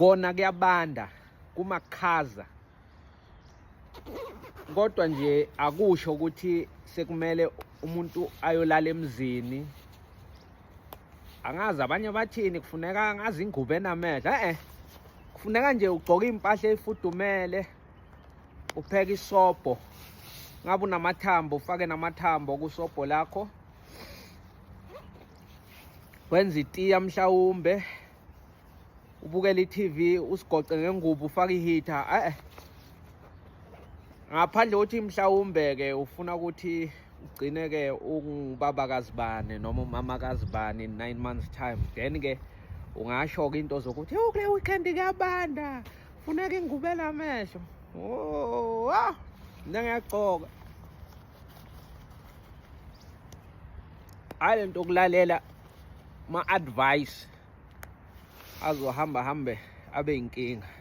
Kona kuyabanda, kumakhaza, kodwa nje akusho ukuthi sekumele umuntu ayolala emzini. Angazi abanye bathini, kufuneka ngazi ingubo enamehlo. Eh, kufuneka nje ugcoke impahla efudumele, upheke isobho, ngabe unamathambo ufake namathambo kusobho lakho, wenza itiya mhlawumbe, ubukele i-TV, usigoce ngengubo, ufake i-heater. Eh, ngaphandle ukuthi mhlawumbe ke ufuna ukuthi ugcine ke ungubaba kazibani noma umama kazibani in 9 months time, then ke ungasho ke into zokuthi oh, kule weekend kuyabanda, funeka ingubo enamehlo. Oh, ah, mina ngiyagcoka. Hayi, lento okulalela ma advice azohamba hambe abe inkinga.